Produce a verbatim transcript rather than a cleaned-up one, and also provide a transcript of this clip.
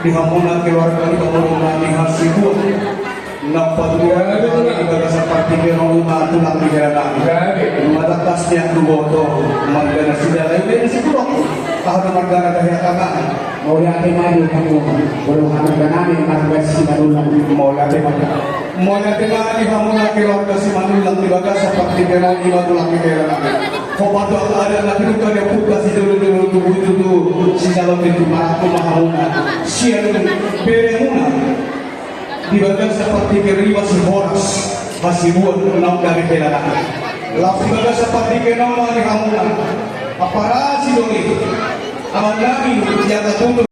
Di hamuna keluarga ni pangulu nami Hasibuan, na patuluan nami di bagasan partingkian on, ima tulang ni hela nami. Nunga tangkas nian tu boto marga na sidalai, na situlok, aha do marga na gahe angka nami. Mauliate ma di hamu, boru marga nami marga Simanullang. Mauliate ma. Mauliate ma di hamuna keluarga Simanullang di bagasan partingkian on, ima tulang ni hela nami. Hombar tu angka adat na pinungka ni ompunta sijolojolo tubu, tutu sijalo tutu, marangkup ma hamuna sian beremuna di bagasan partingkian on, ima si Horas Hasibuan naung gabe hela nami. Laos di bagasan partingkian on ma di hamuna, apara sidoli amanami di angka tutu.